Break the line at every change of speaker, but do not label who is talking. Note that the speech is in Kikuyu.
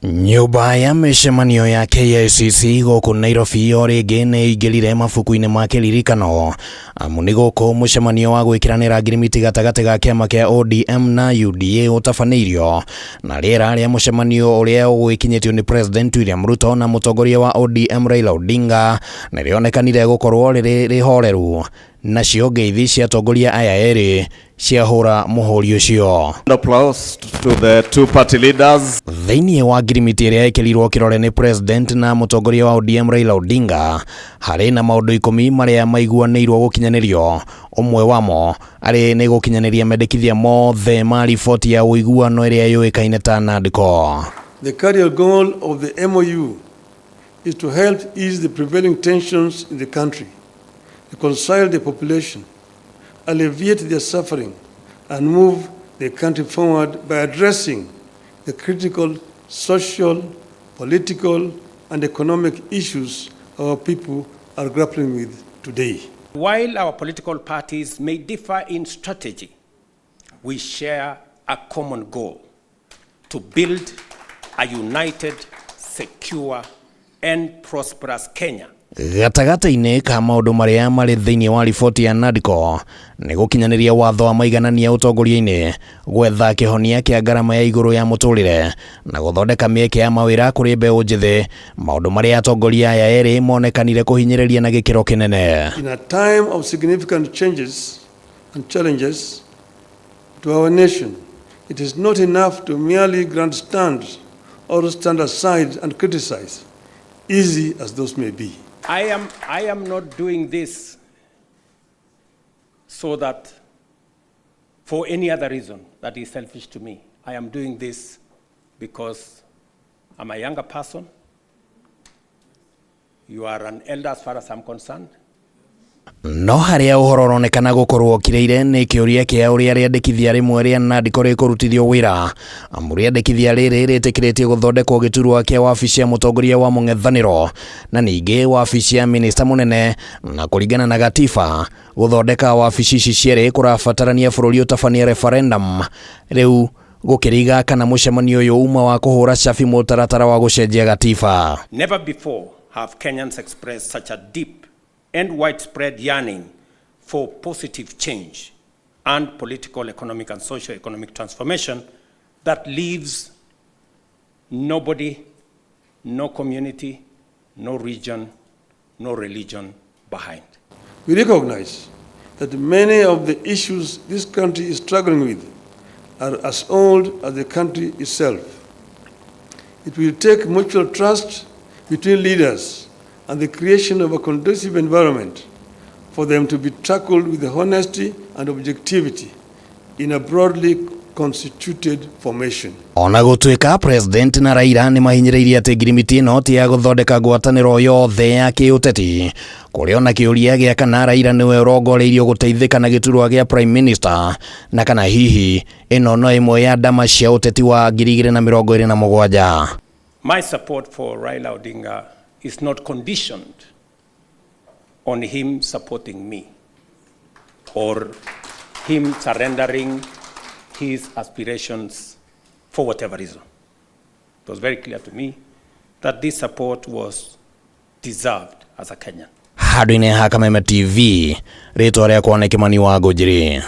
Nyũmba ya mĩcemanio ya KICC gũkũ Nairobi o rĩngĩ nĩ ĩingĩrire mabuku-inĩ ma kĩririkano, amu nĩ gũkũ mũcemanio wa gwĩkĩranĩra ngirimiti gatagatĩ ga kĩama kĩa ODM na UDA ũtabanĩirio, na rĩera rĩa mũcemanio ũrĩa ũgwĩkinyĩtio nĩ President William Ruto na mũtongoria wa ODM Raila Odinga nĩ rĩonekanire gũkorwo rĩrĩ rĩhoreru, nacio ngeithi cia atongoria aya erĩ ciahũra mũhũri ũcio.
Applause to the two party leaders.
Thĩinĩ wa ngirimiti ĩrĩa ĩkĩrirwo kĩrore nĩ President na mũtongoria wa ODM Raila Odinga, harĩ na maũndũ 10 marĩa maiguanĩirwo gũkinyanĩrio, ũmwe wamo arĩ nĩ gũkinyanĩria mendekithia mothe ma riboti ya ũiguano ĩrĩa yũĩkaine ta NADCO.
The cardinal goal of the MOU is to help ease the prevailing tensions in the country, reconcile the population, alleviate their suffering, and move the country forward by addressing the critical social, political, and economic issues our people are grappling with today.
While our political parties may differ in strategy, we share a common goal: to build a united, secure, and prosperous Kenya.
Gatagatĩ-inĩ ka maũndũ marĩa marĩ thĩinĩ wa riboti ya NADCO nĩ gũkinyanĩria watho wa maiganania ũtongoria-inĩ, gwetha kĩhonia kĩa ngarama ya igũrũ ya mũtũrĩre na gũthondeka mĩeke ya mawĩra kũrĩ mbeũ njĩthĩ, maũndũ marĩa atongoria aya erĩ monekanire kũhinyĩrĩria na gĩkĩro kĩnene.
In a time of significant changes and challenges to our nation, it is not enough to merely grandstand or stand aside and criticize, easy as those may be.
I am not doing this so that for any other reason that is selfish to me. I am doing this because I'm a younger person. You are an elder as far as I'm concerned.
No harĩa ũhoro ũronekana gũkorwo ũkirĩire nĩ kĩũria kĩa ũrĩa rĩandĩkithia rĩmwe rĩa NADCO rĩkũrutithio wĩra, amu rĩandĩkithia rĩrĩ rĩtĩkĩrĩtie gũthondekwo gĩturwa kĩa wabici ya mũtongoria wa mũng'ethanĩro na ningĩ wabici ya minista mũnene, na kũringana na gatiba gũthondeka wabici ici cierĩ kũrabatarania bũrũri ũtabanie referendum. Rĩu gũkĩriga kana mũcemanio ũyũ uma wa kũhũra cabi mũtaratara wa gũcenjia gatiba.
Never before have Kenyans expressed such a deep and widespread yearning for positive change and political, economic, and socio-economic transformation that leaves nobody, no community, no region, no religion behind.
We recognize that many of the issues this country is struggling with are as old as the country itself. It will take mutual trust between leaders and the creation of a conducive environment for them to be tackled with honesty and objectivity in a broadly constituted formation.
Ona gũtuĩka President na Raila nĩ mahinyĩrĩirie atĩ ngirimiti ĩno ti ya gũthondeka ngwatanĩro yothe ya kĩũteti, kũrĩ ona kĩũria gĩa kana Raila nĩwe ũrongoreirio gũteithĩka na gĩturwa gĩa Prime Minister, na kana hihi ĩno no ĩmwe ya ndama cia ũteti wa 2027.
My support for Raila Odinga is not conditioned on him supporting me or him surrendering his aspirations for whatever reason. It was very clear to me that this support was deserved as a Kenyan.
Handũ-inĩ ha Kameme TV, rĩtwa rĩakwa nĩ Kĩmani wa Ngũnjiri.